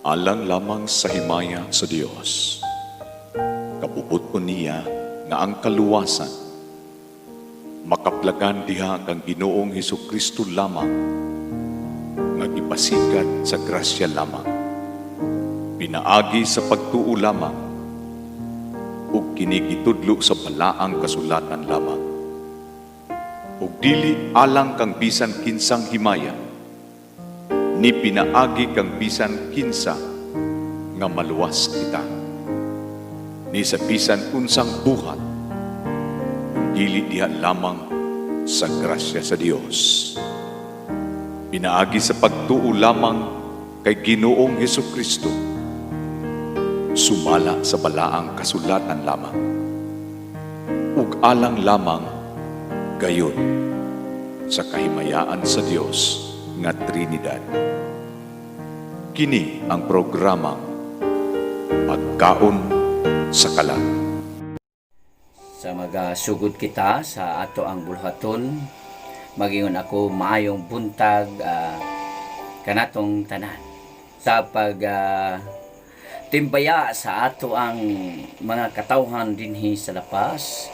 Alang lamang sa himaya sa Dios. Kabubut-on niya nga ang kaluwasan makaplagan diha kang Ginoong Hesukristo lamang nga gipasikat sa grasya lamang, pinaagi sa pagtuo lamang, ug kini gitudlo sa balaang kasulatan lamang, ug dili alang kang bisan kinsang himaya ni pinaagi kang bisan kinsa nga maluwas kita, ni sa bisan unsang buhat, dili diha lamang sa grasya sa Dios, pinaagi sa pagtuo lamang kay Ginoong Hesukristo, sumala sa balaang kasulatan lamang, ug alang lamang gayon sa kahimayaan sa Dios nga Trinidad. Kini ang programang Pagkaon sa Kalag. Sa magasugod kita sa ato ang bulhaton, magingon ako maayong buntag kanatong tanan sa pag timbaya sa ato ang mga katawhan dinhi sa lapas,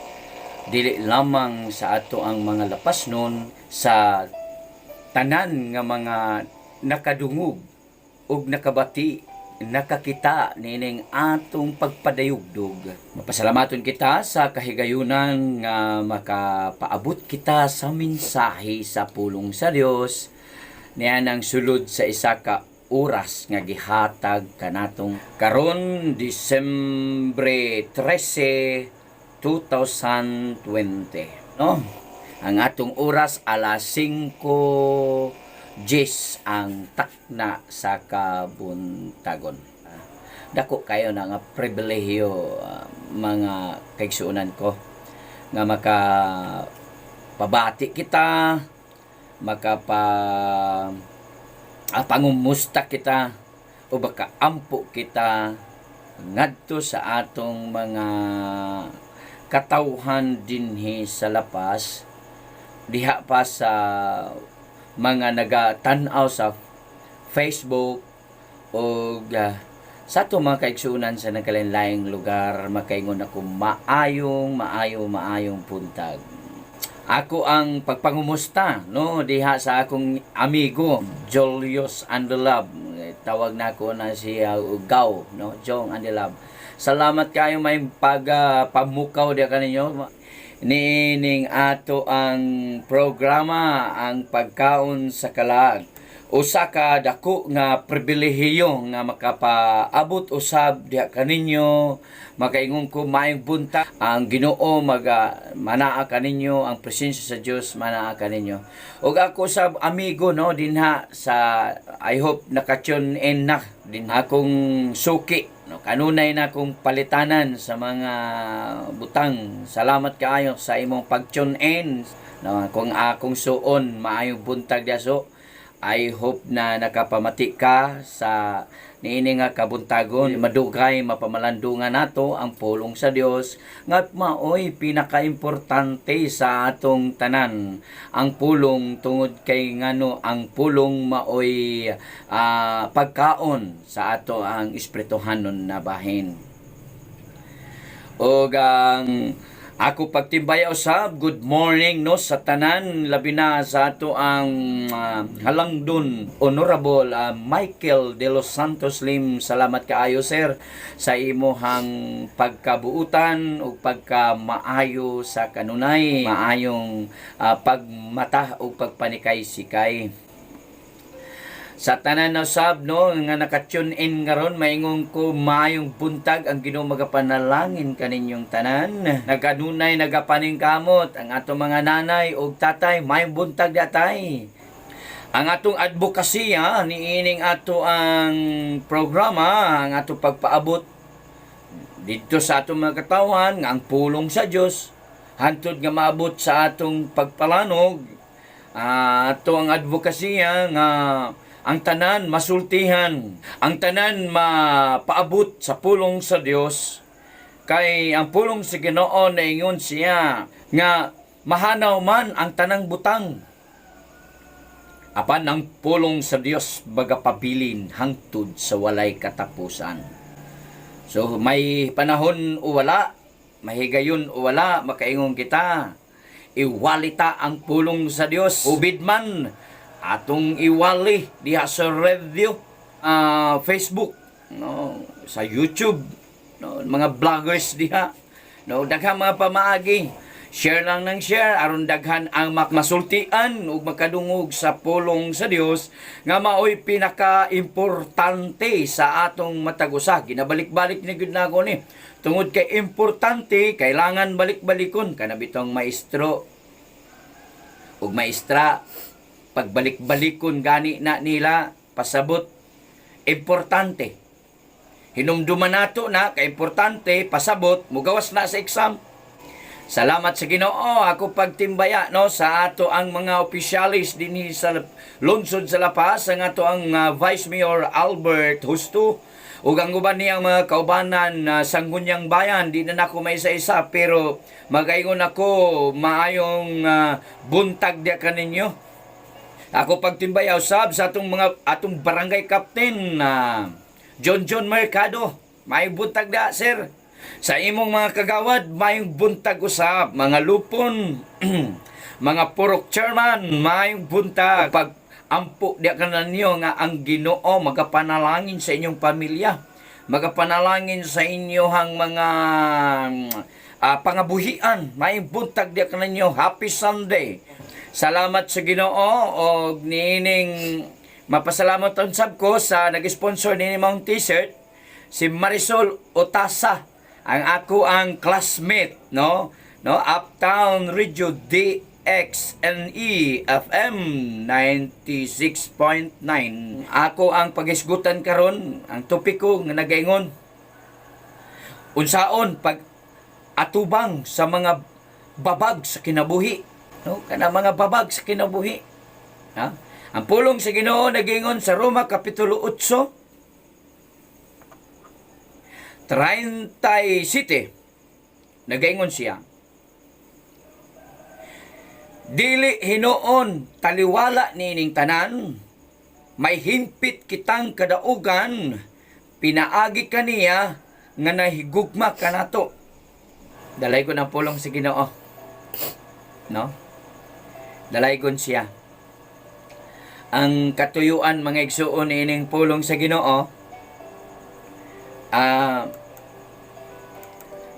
dili lamang sa ato ang mga lapas nun, sa tanan nga mga nakadungog ug nakabati, nakakita nining atong pagpadayugdog. Mapasalamaton kita sa kahigayunan nga makapaabot kita sa mensahe sa pulong sa Dios niya ang sulod sa isa ka oras nga gihatag kanatong karon, Disyembre 13, 2020, no? Ang atong oras, alas 5:10 ang takna sa kabuntagon. Dako kayo na nga pribilehiyo, mga kaigsuonan ko, nga maka pabati kita, makapa pangumusta kita o baka ampo kita ngadto sa atong mga katawhan dinhi sa lapas, diha pa sa mga nagatan-aw sa Facebook o sa atong mga kaigsuonan sa nagkalain-laing lugar. Makaingon ako maayong maayo maayong buntag. Ako ang pagpangumusta, no, diha sa akong amigo Julius Andelab. Tawag na ako na si Gaw, no, Jong Andelab. Salamat kayo may pag pamukaw diha kaninyo niining ato ang programa, ang Pagkaon sa Kalag. Usa ka dako nga pribilehiyo nga makapaabot usab diha kaninyo. Makaingon ko maayong buntag. Ang Ginoo maga manaa kaninyo, ang presensya sa Dios manaa kaninyo. Ug ako sa amigo, no, dinha sa, I hope naka-tune in na din akong suki, no, kanunay na akong palitanan sa mga butang. Salamat kaayo sa imong pag-tune in, no. Kung akong suon, maayong buntag diha. So I hope na nakapamati ka sa niini nga kabuntagon. Madugay mapamalandungan nato ang pulong sa Dios nga maoy pinakaimportante sa atong tanan, ang pulong, tungod kay ngano ang pulong maoy pagkaon sa ato ang espirituhanon na bahin. Og ang ako pagtimbay usab, good morning, no, sa tanan, labi na sa ato ang halangdon Honorable Michael De Los Santos Lim. Salamat kaayo, sir, sa imuhang pagkabuutan ug pagkamaayo sa kanunay, maayong pagmata ug pagpanikay-sikay. Sa tanan na sab, no, nga naka-tune in karon, maingon ko maayong buntag. Ang Ginoo magapanalangin kaninyong tanan. Nagadunay nagapaningkamot ang atong mga nanay ug tatay, maayong buntag datay. Ang atong advokasya niining ato ang programa, ang atong pagpaabot didto sa atong mga katawan nga ang pulong sa Dios hantod nga maabot sa atong pagpalanog. Ato ang advokasya nga ang tanan masultihan, ang tanan mapaabot sa pulong sa Dios, kay ang pulong sa Ginoo naingon siya nga mahanaw man ang tanang butang. Apan ang pulong sa Dios magapabilin hangtod sa walay katapusan. So may panahon o wala, mahigayon o wala, makaingon kita. Iwali ta ang pulong sa Dios. Ubid man atong iwali diha sa radio, Facebook, no, sa YouTube, no, mga vloggers diha. No, daghang mga pamaagi. Share lang ng share aron daghan ang masultian ug makadungog sa pulong sa Dios nga maoy pinaka-importante sa atong matag usa. Ginabalik-balik ni gyud nako ni. Tungod kay importante, kailangan balik-balikon kana bitong maestro ug maestra, pagbalik-balikon gani na nila pasabot importante. Hinumduman nato na kay importante, pasabot mugawas na sa exam. Salamat sa Ginoo. Ako pagtimbaya, no, sa ato ang mga opisyalis dinhi sa lungsod sa La Paz, ang ato ang Vice Mayor Albert Justo ug ang uban niyang mga kaubanan Sangguniang Bayan. Di na nako may isa-isa pero magaingon ako, maayong buntag diya kaninyo. Ako pagtimbaya usab sa atong mga atong barangay captain na John John Mercado. May buntag da, sir. Sa imong mga kagawad, mayong buntag usab, mga lupon, mga purok chairman, mayong buntag. Pag ampo diya ka ninyo nga ang Ginoo magapanalangin sa inyong pamilya, magapanalangin sa inyong mga pangabuhian. Mayong buntag diya ka ninyo. Happy Sunday. Salamat sa Ginoo og niining mapasalamat sab ko sa nag-sponsor nini maong t-shirt, si Marisol Otasa, ang ako ang classmate, no, Uptown Radio DXNE FM 96.9. Ako ang pagisgutan karon, ang topiko nga nagaingon, unsaon pag atubang sa mga babag sa kinabuhi, no, kana mga babag sa kinabuhi, ha. Ang pulong sa Ginoo nagingon sa Roma kapitulo 8 37. Nagaingon siya, "Dili hinuon taliwala niining tanan, may himpit kitang kadaugan pinaagi kaniya nga nahigugma kanato." Dalay ko ng pulong sa Ginoo. No? Dalaygon siya. Ang katuyuan, mga igsuon, ining pulong sa Ginoo,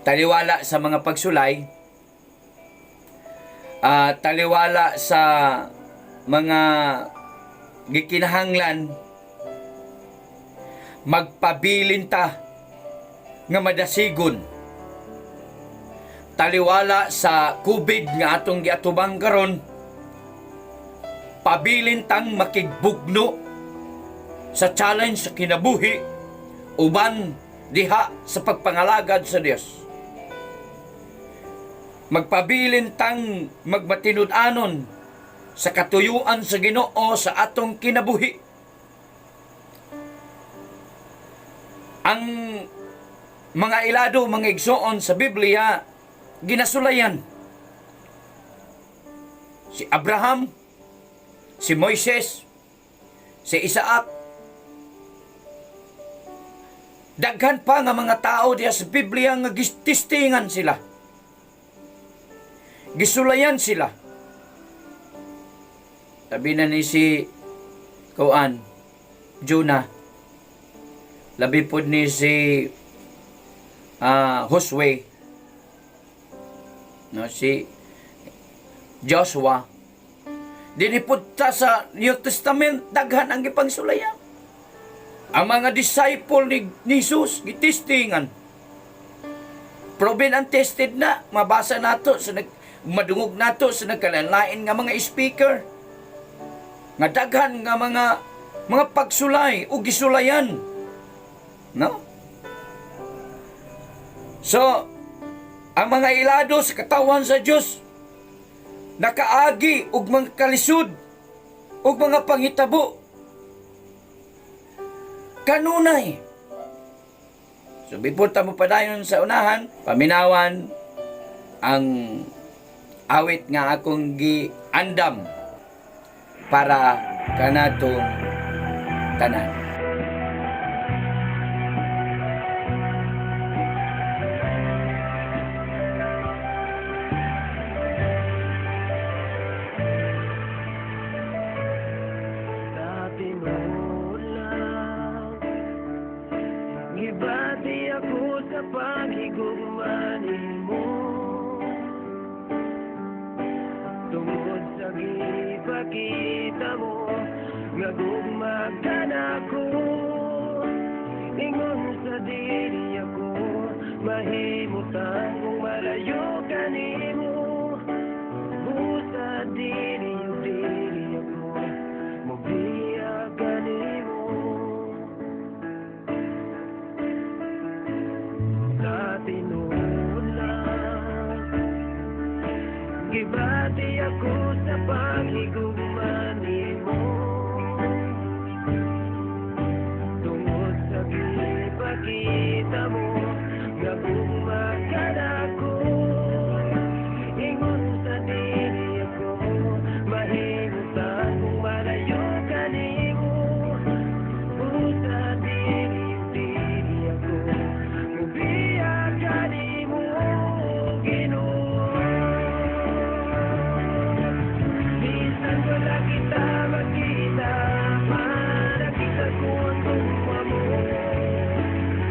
taliwala sa mga pagsulay, taliwala sa mga gikinahanglan, magpabilin ta nga madasigon taliwala sa COVID nga atong giatubang karon. Pabilin tang makigbugno sa challenge sa kinabuhi uban diha sa pagpangalagad sa Dios. Magpabilin tang magmatinud-anon sa katuyuan sa Ginoo sa atong kinabuhi. Ang mga ilado, mga igsoon, sa Biblia ginasulayan. Si Abraham, si Moises, si Isaac, daghan pa nga mga tao diha sa Biblia nga gististingan sila. Gisulayan sila. Sabi na ni si Kuan, Jonah. Labi pod ni si Josue. No, si Joshua. Dinhi pud ta sa New Testament, daghan ang gipangsulayan. Ang mga disciple ni Jesus gitistingan. Proven and tested na, mabasa nato sa nag madungog nato sa nagkalain nga mga speaker. Nga daghan nga mga pagsulay o gisulayan. No? So, ang mga ilado sa katawan sa Dios nakaagi og mga kalisod og mga panghitabo kanunay. So before ta mo padayon sa unahan, paminawan ang awit nga akong giandam para kanatong tanan. Sa tinuod lang, gibati ako sa paghigugma nimo, tungod sa gipakita mo nga gugma ka nako. Ingon sa dili ako mahimutang kung malayo ka nimo. Busa dili ug dili ako mobiya ka nimo. Sa tinuod lang, gibati ako sa paghigugma nimo, tungod sa gipakita mo nga gugma ka nako. Ingon sa dili ako mahimutang kung malayo ka nimo. Busa dili dili ako mubiya ka nimo, Ginoo. Bisan wala kita makita, makita ko ang gugma mo.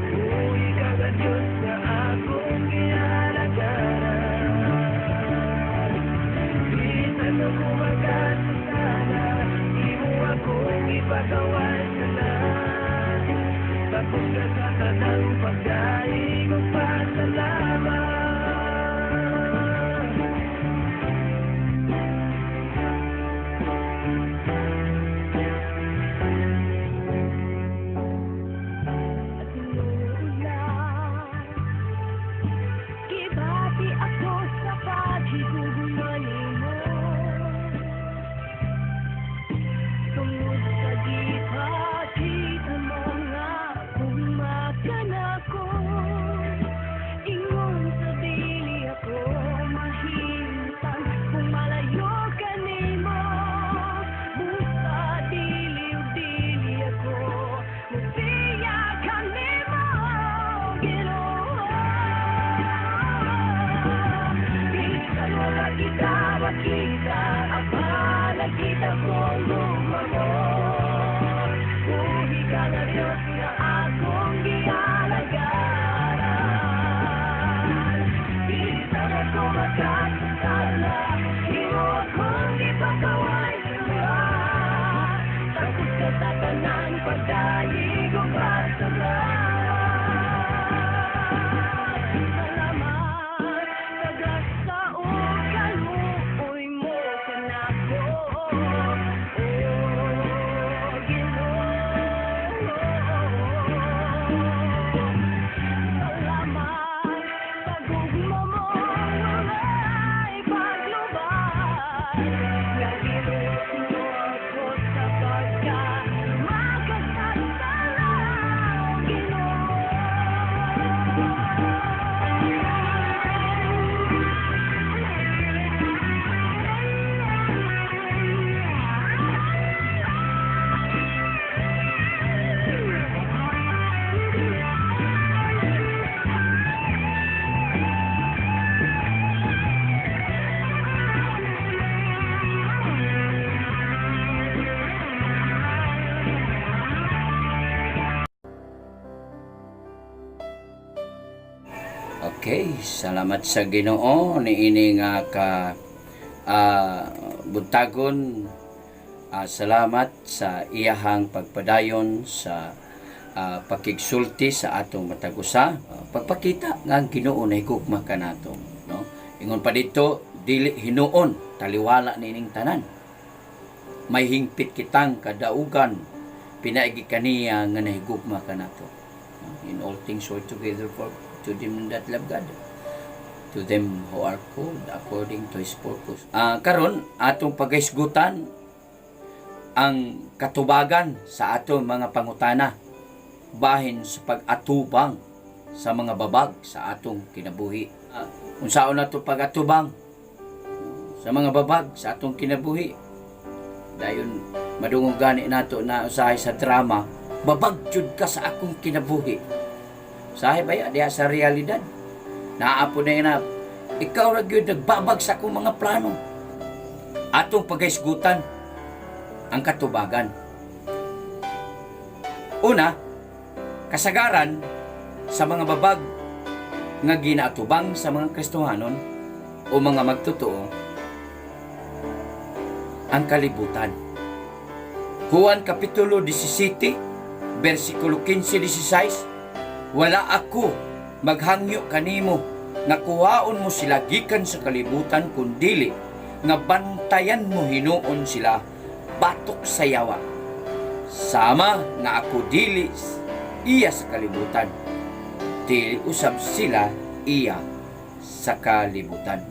Buhi ka nga Diyos nga akong gialagaran. Bisan ako magkasasala, imo akong ipagawas sa. Takot ka sa tanang pagdaig ug pasalamat. At tinuod lang, gibati ako sa paghigugma nimo, tungod sa gipakita mo nga gugma ka nako. Ingon sa dili ako mahimutang kung malayo ka nimo. Busa dili ug dili ako mobiya ka nimo, Ginoo. Bisan wala kita makita, apan nakita ko ang gugma mo. Buhi ka nga Diyos nga akong gialagaran. Bisan ako magkasasala, imo akong ipakaway sa. Takot ka sa tanan pagdaig ug pasalamat. Salamat sa grasya ug kaluoy mo kanako, O Ginoo. Salamat sa gugma mo walay paglubay, nga giluwas mo ako sa pagka makasasala, Ginoo. Okay, salamat sa Ginoo niini nga ka buntagon. Salamat sa iyahang pagpadayon sa pakigsulti sa atong matag usa. Pagpakita nga ang Ginoo nahigugma kanato, no? Ingon pa dito, dili hinuon taliwala niining tanan. May hingpit kitang kadaugan pinaagi kaniya nga nahigugma kanato. In all things work together for to them that love God, to them who are called according to His purpose. Karon atong pagahisgutan ang katubagan sa atong mga pangutana bahin sa pag-atubang sa mga babag sa atong kinabuhi. Unsaon nato pag-atubang sa mga babag sa atong kinabuhi? Dayon Madungog gani nato na usahay sa drama, "Babag jud ka sa akong kinabuhi." Usahay ba ya diha sa realidad? Naa po na na, "Ikaw ra gyud nagbabag sa akong mga plano." Atong paghisgutan ang katubagan. Una, kasagaran sa mga babag nga ginaatubang sa mga Kristohanon o mga magtotoo ang kalibutan. Juan Kapitulo 17, versikulo 15-16, "Wala ako maghangyo kanimo nga kuhaon mo sila gikan sa kalibutan, kundili nga bantayan mo hinuon sila batok sa yawa. Sama nga ako dili iya sa kalibutan, dili usab sila iya sa kalibutan."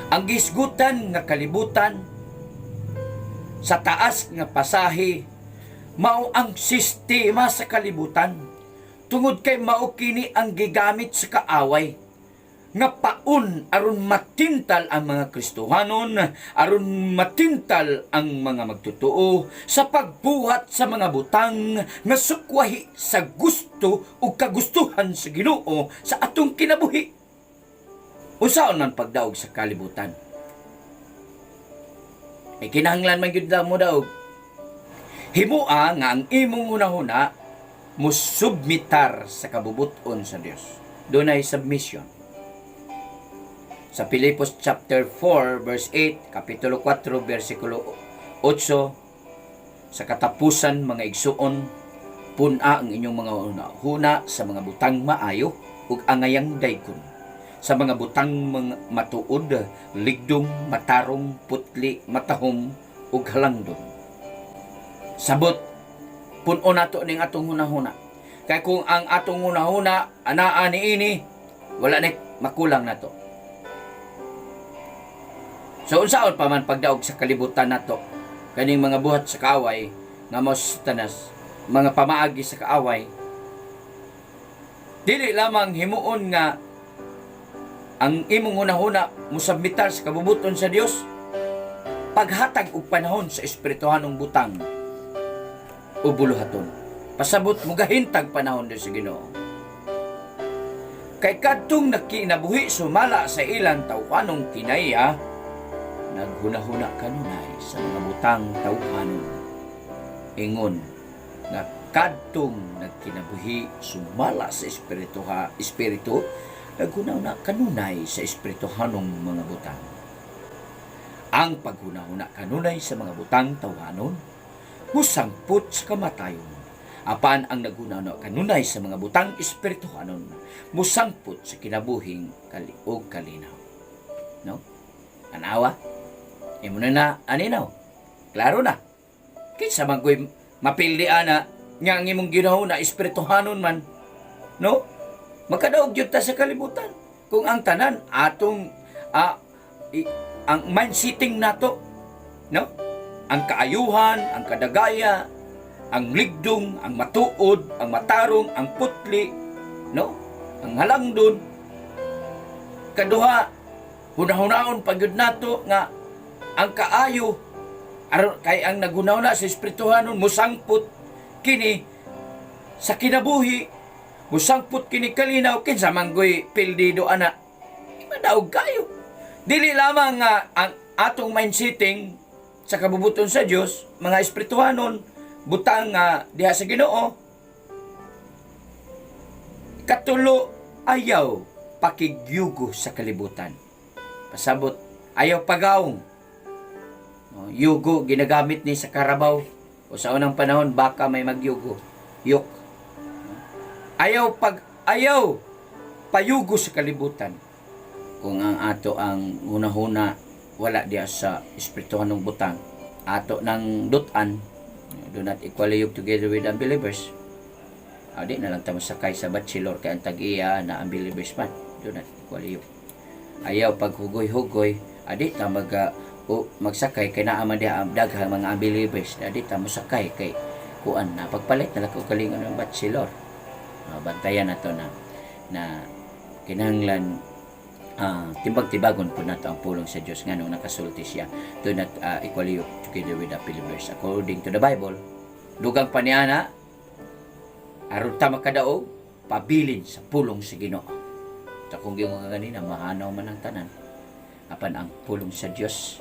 Ang gisgutan nga kalibutan sa taas nga pasahe mao ang sistema sa kalibutan, tungod kay mao kini ang gigamit sa kaaway nga paon aron matintal ang mga Kristohanon, aron matintal ang mga magtotoo sa pagbuhat sa mga butang nga sukwahi sa gusto ug kagustuhan sa Ginoo sa atong kinabuhi. Unsaon man pagdaog sa kalibutan? Ay kinahanglan man gyud mo daog. Himua nga ang imong hunahuna musubmitar sa kabubuton sa Dios. Dunay submission. Sa Filipos chapter 4 verse 8, kapitulo 4 versikulo 8, "Sa katapusan, mga igsuon, pun-a ang inyong mga huna sa mga butang maayo ug angayang daygon, sa mga butang mga matuod, ligdong, matarong, putli, matahom ug halangdon." Sabot, puno nato ning atong hunahuna. Kay kung ang atong hunahuna anaa niini, wala na makulang nato. So unsaon pa man pagdaog sa kalibutan nato kaning mga buhat sa kaaway nga mao si Satanas, mga pamaagi sa kaaway? Dili lamang himuon nga ang imong hunahuna musubmitar sa kabubuton sa Dios, paghatag og panahon sa espirituhanong butang o buluhaton. Pasabot, mugahintag panahon din sa Ginoo. "Kay kadtong nakinabuhi sumala sa ilang tawhanong kinaiya, naghunahuna kanunay sa mga butang tawhanon." Ingon nga kadtong nagkinabuhi sumala sa espiritu ha, espiritu, naghunahuna kanunay sa espirituhanong mga butang. Ang paghunahuna kanunay sa mga butang tawhanon musangpot sa kamatayon. Apan ang naghunahuna kanunay sa mga butang espirituhanon musangpot sa kinabuhing kali og kalinaw. No? Anawa? Imo na na aninaw. Klaro na. Kinsa man ko'y mapildi ana nga ang imong ginahuna espirituhanon man. No? Makadaog gyud ta sa kalibutan. Kung ang tanan atong ang mind setting nato, no? Ang kaayuhan, ang kadagaya, ang ligdong, ang matuod, ang matarong, ang putli, no? Ang halangdon. Kaduha, hunahunaon pa gyud nato nga ang kaayo aron kay ang naghunahuna sa espirituhanon musangpot kini sa kinabuhi, musangpot kini kalinaw. Kinsa man goy pildido ana, madaog kayo. Dili lamang nga ang atong mind setting sa kabubuton sa Dios, mga espirituhanon, butang nga diha sa Ginoo. Katulo, ayaw pakigyugo sa kalibutan. Pasabot, ayaw pagawong. No, yugo ginagamit ni sa karabaw o sa unang panahon baka may magyugo. Yoke. Ayaw payugo sa kalibutan. Kung ang ato ang hunahuna wala diya sa espirituhanong butang, ato ng dutan, do not equally yoke together with unbelievers. Ah, di na lang ta masakay sa bachelor kay ang tag-iya na unbelievers man. Do not equally yoke. Ayaw paghugoy-hugoy, adi ta mag o magsakay kay naa man diha ang daghang mga unbelievers. Adi ta mosakay kay kuan na pagpalit na lang og kalingon ng bachelor. Bantayan nato na na kinahanglan. Timbag-tibagon po nato ang pulong sa Dios, ngano nakasulti siya, "Do not equally yoke together with the unbelievers," according to the Bible. Dugang pa niana, aron ta makadaog, pabilin sa pulong sa Ginoo. Sa kung giingon nga ganina, mahanaw man ang tanan, apan ang pulong sa Dios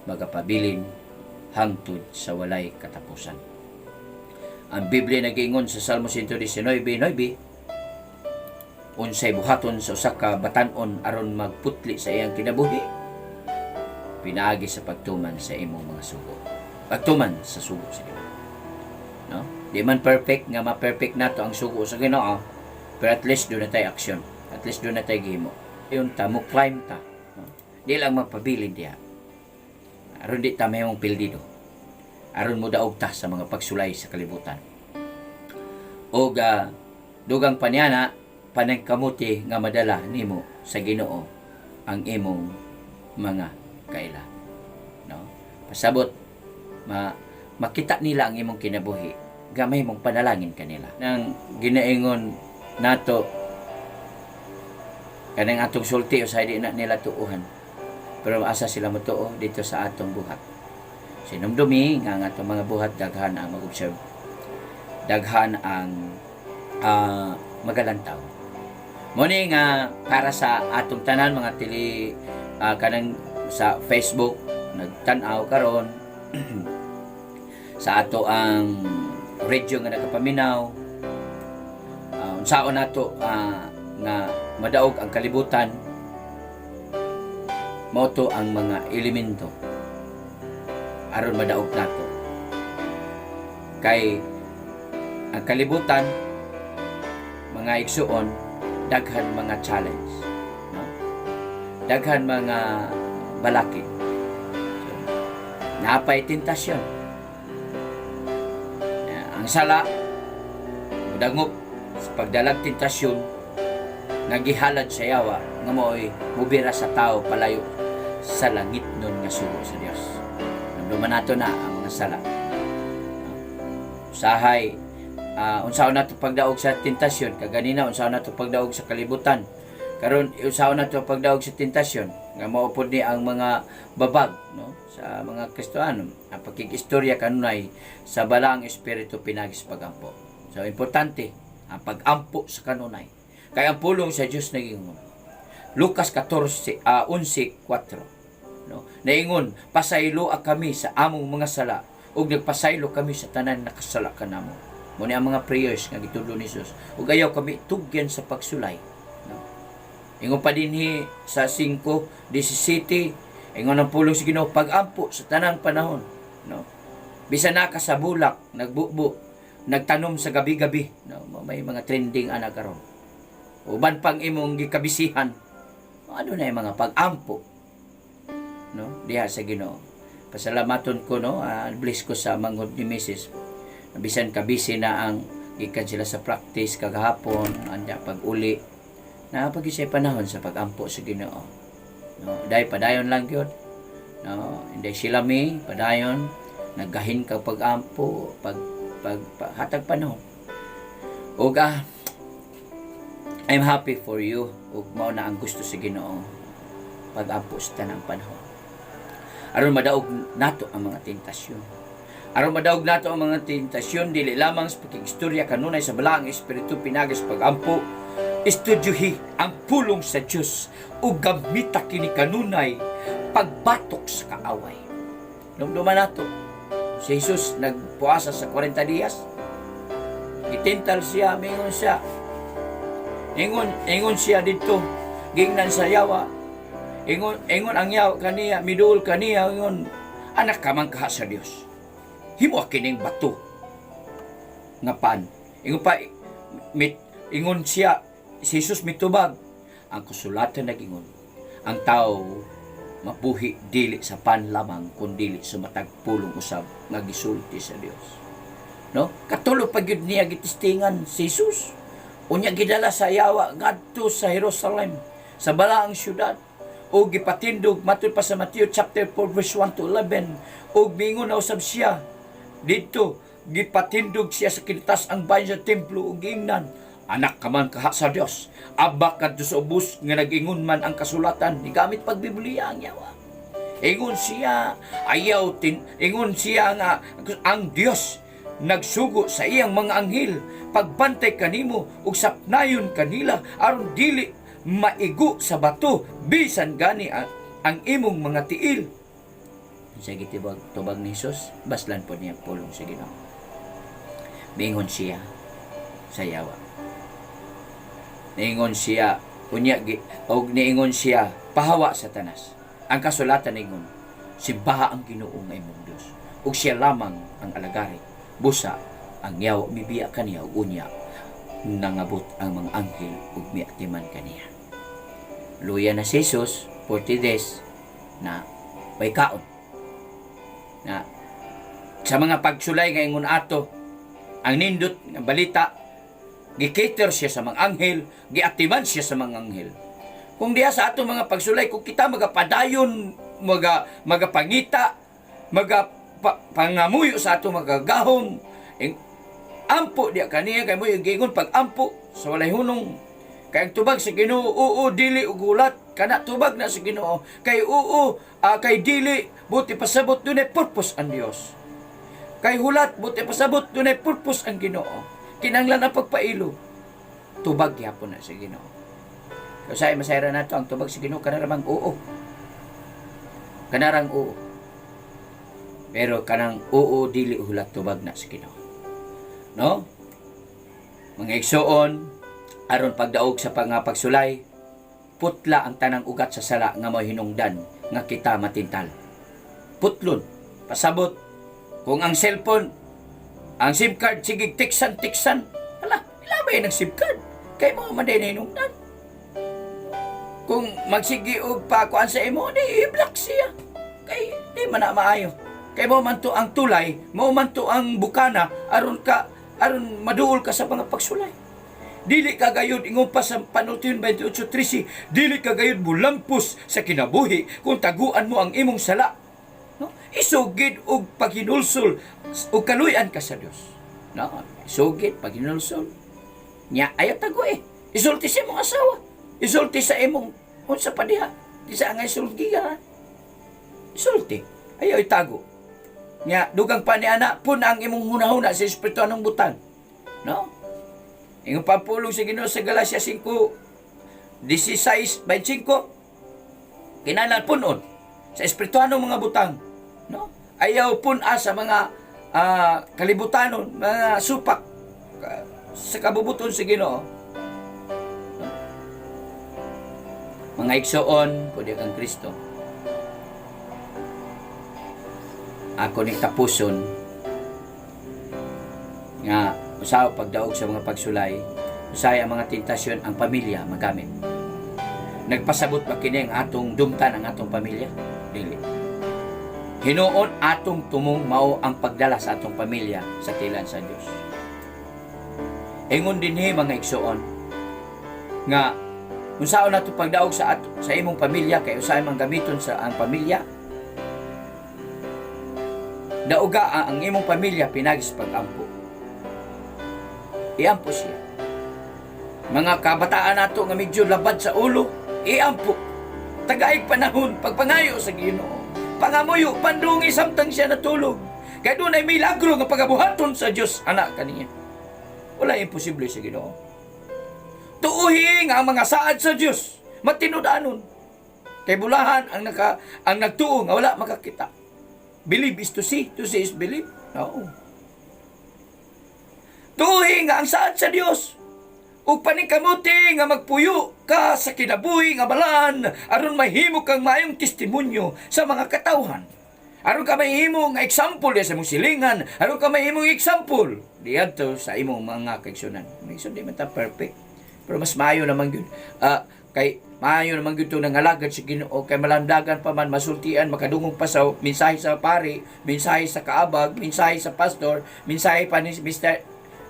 magapabilin hangtod sa walay katapusan. Ang Biblia nagiingon sa Salmo 119:9, unsay buhaton sa usa ka batan-on aron magputli sa iyang kinabuhi? Pinaagi sa pagtuman sa imong mga sugo, pagtuman sa sugo sa Ginoo, no? Di man perfect nga ma-perfect nato ang sugo sa Ginoo, pero at least duna tay aksyon, at least duna tay gihimo. Yun ta mo climb ta, no? Di lang magpabilin diha aron di ta mahimong pildido, aron mo daog ta sa mga pagsulay sa kalibutan. Og dugang pa niana, panangkamuti nga madala nimo sa Ginoo ang imong mga kaila, no? Pasabot ma makita nila ang imong kinabuhi, gamay mong panalangin kanila nang ginaingon nato kanang atong sulti usahay di na nila tuuhan, pero asa sila motuo? Dito sa atong buhat. Sinumdumi nga ang atong mga buhat, daghan ang mag-observe, daghan ang magalantaw. Mo ni nga para sa atong tanan mga tili kanang sa Facebook nagtan-aw karon, sa ato ang radio nga nagapaminaw, unsaon nato nga madaog ang kalibutan? Mao to ang mga elemento aron madaog nato, kay ang kalibutan, mga igsuon, daghan mga challenge, no? Daghan mga balakid. So, napay tentasyon. Ang sala mudangop sa pagdalag tentasyon nga gihalad sa yawa nga mo'y mubira sa tao palayo sa langit nun nga sugo sa Dios. Namduman nato na ang mga sala. Usahay unsaon nato pagdaog sa tentasyon? Kaganina, unsaon nato pagdaog sa kalibutan? Karon, unsaon nato pagdaog sa tentasyon nga mao pod ni ang mga babag, no, sa mga Kristohano, ang pakigistorya kanunay sa Balaang Espiritu pinaagi sa pagampo. So importante ang pagampo sa kanunay, kay ang pulong sa Dios nagingon, Lucas 14 11:4, no, naingon, "Pasayloa kami sa among mga sala ug nagpasaylo kami sa tanan nakasala kanamo." Mo ni ang mga prayers nga gitudlo ni Jesus. Ug ayaw kami tugyan sa pagsulay, no? Ingon pa dinhi sa 5:17, ingon ang pulong sa Ginoo, pag-ampo sa tanang panahon, no? Bisan na ka sa bulak nagbubo, nagtanom sa gabi-gabi, no, may mga trending ana karon, uban pang imong gikabisihan, ano na yung mga pag-ampo, no, diha sa Ginoo. Pasalamaton ko, no, bless ko sa manghod ni Mrs. Bisan kabisi na ang gikan sila sa practice kagahapon, anya pag uli na pag siya panahon sa pag-ampo sa Ginoo, no? Dahil padayon lang gyud, no? Hindi sila mi padayon naggahin kag pag-ampo, pag pag, pag hatag panahon. Ug I'm happy for you, ug mao na ang gusto sa Ginoo, pag-ampo sa tanang panahon aron madaog nato ang mga tentasyon. Aron madaog nato ang mga tentasyon, dili lamang sa pakigistorya kanunay sa Balaang Espiritu pinaagi sa pag-ampo, estudyuhi ang pulong sa Dios ug gamita kini kanunay pagbatok sa kaaway. Dumduman nato si Jesus nagpuasa sa 40 dias. Gitintal siya, mingon siya. Ingon siya dito, gingnan sa yawa. Ingon ang yawa kaniya, miduol kaniya, ingon, "Anak ka man kaha sa Dios. Himo kining bato nga pan." Ingon pa, ingon siya, si Jesus mitubag, "Ang kasulatan nagingon, ang tao mabuhi dili sa pan lamang kun dili sa matag pulong usab nga gisulti sa Dios." No? Katulo pa gyud niya gitistingan si Jesus. Unya gidala sa yawa ngadto sa Jerusalem, sa balaang syudad, o gipatindog matud pa sa Matthew chapter 4 verse 1 to 11. Ug mingon na usab siya didto, gipatindog siya sa kinatas-ang bahin sa templo ug giingnan, Anak ka man kaha sa Dios. Abak kadto sa ubos nga nag-ingon man ang kasulatan, gigamit pag Biblia ang yawa. Ingon siya, ayaw tin, ingon siya nga ang Dios nagsugo sa iyang mga anghel pagbantay kanimo ug sapnayon kanila aron dili maigo sa bato bisan gani ang imong mga tiil. Sa gitibag tubag ni Jesus, baslan po niya pulong sa Ginoo. Mingon siya sa yawa. Niingon siya, unya og niingon siya, "Pahawa, Satanas. Ang kasulatan ingon, simbaha ang Ginoo nga imong Dios ug siya lamang ang alagari." Busa ang yawa mibiya kaniya ug unya nangabot ang mga anghel ug miatiman kaniya. Luya na si Jesus, 40 days na way kaon. Na sa mga pagsulay nga ingon ato, ang nindot nga balita, gikater siya sa mga anghel, giatiman siya sa mga anghel. Kung diha sa ato mga pagsulay, kung kita magapadayon, magapangita, pangamuyo sa ato magagahom, ampo diya kaniya kay mo yung giingon pag-ampo sa walay hunong. Kay ang tubag sa Ginoo, oo, dili ug hulat, kana tubag na sa Ginoo. Kay oo, kay dili, buti pasabot dunay purpose ang Dios. Kay hulat, buti pasabot dunay purpose ang Ginoo. Kinanglan ang pagpailo. Tubag gyapon na sa Ginoo. Kaya sa masayra nato ang tubag sa Ginoo kanarang oo. Kanarang oo. Pero kanang oo, dili, hulat, tubag na sa Ginoo. No? Mga igsoon, aron pagdaog sa pagsulay, putla ang tanang ugat sa sala nga mo hinungdan nga kita matintal. Putlon, pasabot, kung ang cellphone, ang SIM card, sige, tiksan-tiksan. Hala, ilabay ng SIM card. Kay mo man din hinungdan. Kung magsige og pakuan sa imo, di i-block siya. Kay di man na maayo. Kay mo man to ang tulay, mo man to ang bukana aron maduol ka sa mga pagsulay. Dili ka gayud, ingon pa sa Panultihon 28:13, dili ka gayud mulampos sa kinabuhi kung taguan mo ang imong sala. No? Isugid og paghinulsol ug kaluy-an ka sa Dios. No? Isugid paghinulsol. Nya ayaw tago eh. Isulti sa imong asawa. Isulti sa imong unsa pa diha. Di sa nga isulti ka. Isulti. Ayaw itago. Nya dugang pa ni ana pun ang imong hunahuna sa espirituanong butang. No? Ingon pa pulong sa Ginoo sa Galacia 5:16 25, kinahanglan punon sa espirituanong mga butang. No? Ayaw pun-a sa mga kalibutanon, mga supak sa kabubuton sa Ginoo. No? Mga igsoon, pwede kang Kristo. Ako ni tapuson nga usaw pagdaog sa mga pagsulay, usahay ang mga tentasyon ang pamilya magamit. Nagpasabot ba kini ang atong dumtan ang atong pamilya? Dili. Hinuon atong tumong mao ang pagdala sa atong pamilya sa tilan sa Dios. Ingon dinhi, mga igsoon, nga unsaon nato pagdaog sa imong pamilya, kay usahay man gamiton sa ang pamilya. Dauga ang imong pamilya pinagi sa pag-ampo. Iampo siya. Mga kabataan nato nga medyo labad sa ulo, iampo. Tagaig panahon, pagpangayo sa Ginoo. Pangamuyo, pandungi samtang siya natulog. Kay dunay milagro nga pagabuhaton sa Dios anak kaniya. Wala imposible sa Ginoo. Tuuhi nga ang mga saad sa Dios matinud-anon. Kay bulahan ang nagtuo nga wala makakita. Believe is to see is believe. Oo. Tuuhi nga ang saad sa Dios ug paningkamuti nga magpuyo ka sa kinabuhi nga balaan aron mahimo kang maayong testimonyo sa mga katawhan. Aron ka mahimo nga example diya sa imong silingan, aron ka mahimo example diadto sa imong mga kaigsunan. Mga igsoon, di man ta perfect. Pero mas maayo naman gyud. Kay maayo naman gyud to nangalagad sa Ginoo kay malandagan pa man masultian, makadungog pa sa mensahe sa pari, mensahe sa kaabag, mensahe sa pastor, mensahe pa ni Mr.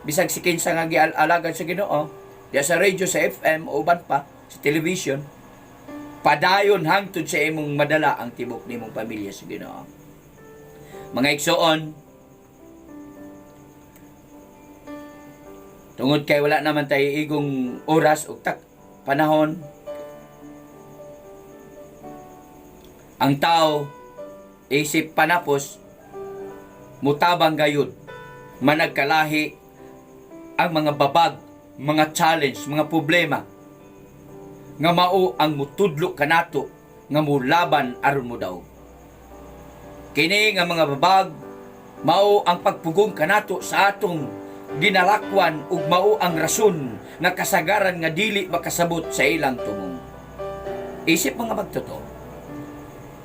bisag si kinsa nga gialagad sa Ginoo, diya sa radio, sa FM o uban pa sa television. Padayon hangtod sa imong madala ang tibok nimong pamilya sa Ginoo. Mga igsoon, Tungod kay wala naman tayo igong oras o tak panahon, ang tao isip panapos mutabang gayud managkalahi ang mga babag, mga challenge, mga problema nga mao ang mutudlo kanato nga mulaban aron modaog. Kini nga mga babag mao ang pagpugong kanato sa atong ginalakwan ug mao ang rason nga kasagaran nga dili makasabot sa ilang tumong. Isip mga magtotoo,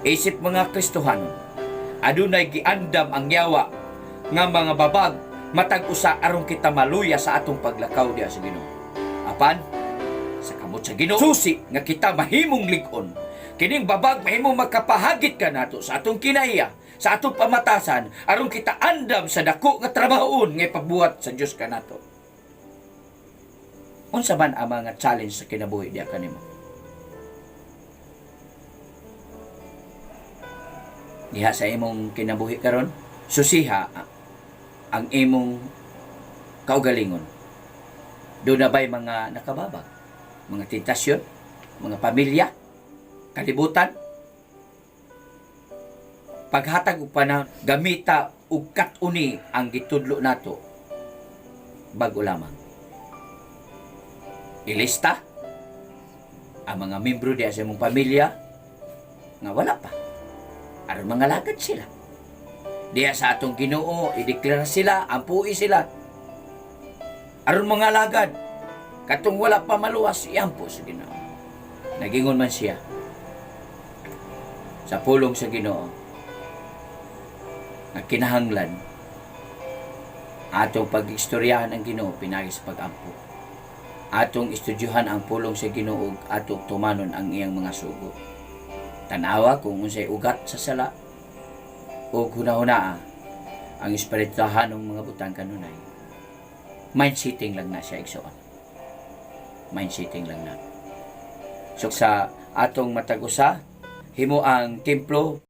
isip mga Kristohanon, adunay giandam ang yawa nga mga babag matag usa aron kita maluya sa atong paglakaw diha sa Ginoo. Apan sa kamot sa Ginoo, susi nga kita mahimong lig-on. Kining babag mahimong makapahagit kanato sa atong kinaiya, sa atong pamatasan, aron kita andam sa dako nga trabahoon nga ipabuhat sa Dios kanato. Unsa man ang mga challenge sa kinabuhi diha kanimo? Diha sa imong kinabuhi karon, susiha ang imong kaugalingon. Doon na ba'y mga nakababag? Mga tentasyon? Mga pamilya? Kalibutan? Paghatag og panahon, gamita og kat-uni ang gitudlo nato bago lamang. Ilista ang mga membro diha sa imong pamilya nga wala pa. Aron mga lagad sila. Diha sa atong Ginoo, ideklara sila, ampui sila. Aron mga lagad, katong wala pa maluwas, iampo sa Ginoo. Nagingon man siya sa pulong sa Ginoo nga kinahanglan atong pag-istoryahan ang Ginoo pinagi sa pag-ampo. Atong estudyuhan ang pulong sa Ginoo ug atong tumanon ang iyang mga sugo. Tanawa kung unsay ugat sa sala ug hunahunaa ang espirituhanong mga butang kanunay. Mind setting lang na siya, igsoon. Mind setting lang na. So sa atong matag usa, himo ang templo.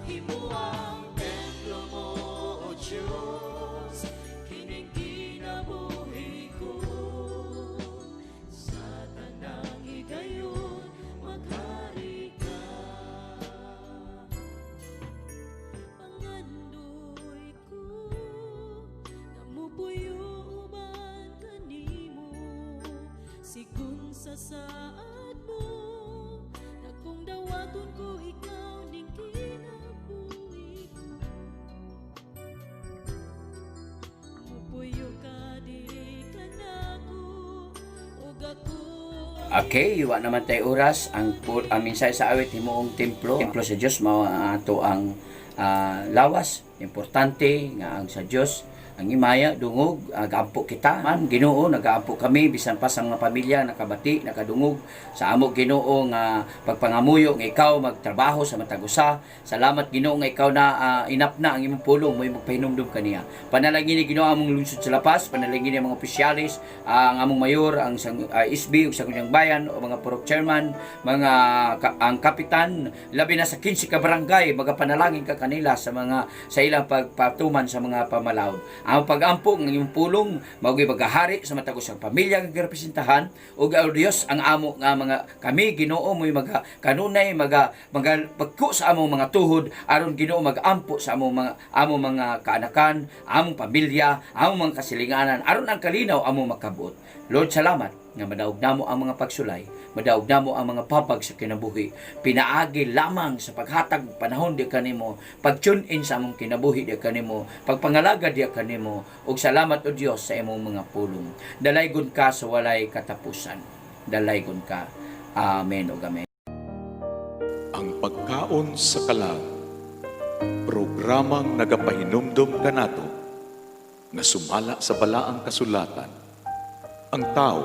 Himo ang templo mo, O Diyos, kining kinabuhi ko. Sa tanang higayon, maghari ka. Pangandoy ko, nga mupuyo uban kanimo, sigun sa saad mo, na kung dawaton ko ikaw ning kinabuhi ko. Mupuyo ka diri kanako, ug ako. Okay, wa naman tayo oras. Ang mensahe sa awit, himuong templo. Templo sa Dios mao ang ato ang lawas. Importante nga ang sa Dios ang himaya dungog, gaampo kita man Ginoo, nagaampo kami bisan pa sa mga pamilya nakabati, nakadungog sa amo, Ginoo, nga pagpangamuyo nga ikaw magtrabaho sa matag usa. Salamat, Ginoo, nga ikaw na inap na ang imong pulong mo magpahinumdum kaniya. Panalangin ni Ginoo among lungsod sa Lapas, panalangin ang mga opisyalis, ang among mayor, ang sang, SB ug sa Sangguniang Bayan o mga purok chairman, mga ang kapitan, labi na sa 15 ka barangay, magapanalangin ka kanila sa mga sa ilang pagpatuman sa mga pamalaod. Ang pagampo ng imong pulong mao magahari sa matag usang pamilya nga girepresentahan ug o Dios ang amo nga mga kami, Ginoo, mo'y maga kanunay maga maga pagku sa among mga tuhod aron, Ginoo, magampo sa among mga kaanakan, among pamilya, among mga kasilinganan aron ang kalinaw among makabot. Lord, salamat nga madaog namo ang mga pagsulay, madaog namo ang mga papag sa kinabuhi. Pinaagi lamang sa paghatag og panahon di kanimo, pag-tune in sa among kinabuhi di kanimo, pagpangalaga di kanimo, ug salamat o Dios sa imong mga pulong. Dalaygon ka sa walay katapusan. Dalaygon ka. Amen ug amen. Ang Pagkaon sa Kalag, programang nagapahinumdom kanato nga sumala sa balaang kasulatan, ang tao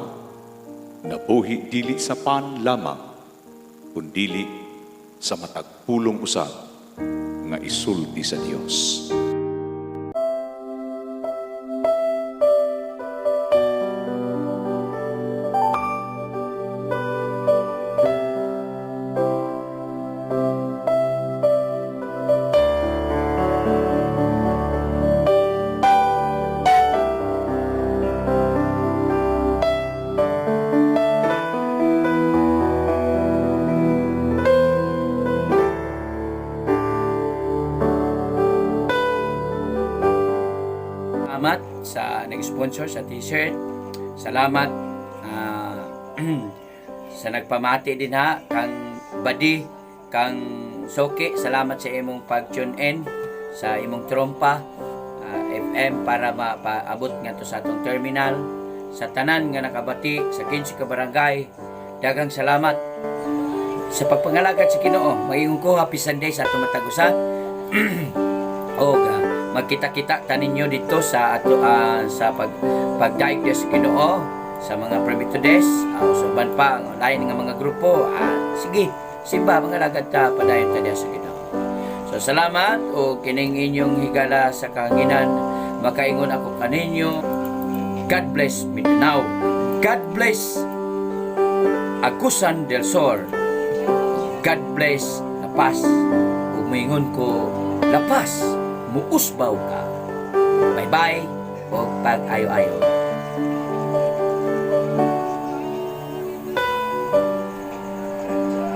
nabuhi dili sa pan lamang, kundili sa matag pulong usab nga isulti sa Dios. Sa nag-sponsor sa T-shirt. Salamat sa nagpamati din ha kang Badi, kang Soki, salamat sa imong pag-tune in sa imong trompa FM para mapaabot ngadto sa atong terminal. Sa tanan nga nakabati sa 15 ka barangay, daghang salamat sa pagpangalagad sa Ginoo. Maingon ko, happy Sunday sa atong matag usa. Og magkita-kita ta ninyo dito sa ato sa pagdaig sa Ginoo sa mga Primitives, sa uban pa ang lain nga mga grupo. Sige, simba, mga lagad ta, padayon ta diha sa Ginoo. So salamat o kining inyong higala sa kahanginan, makaingon ako kaninyo. God bless Mindanao. God bless Agusan del Sur. God bless La Paz. Umingon ko, La Paz, muusbaw ka. Bye-bye o pag-ayo-ayo.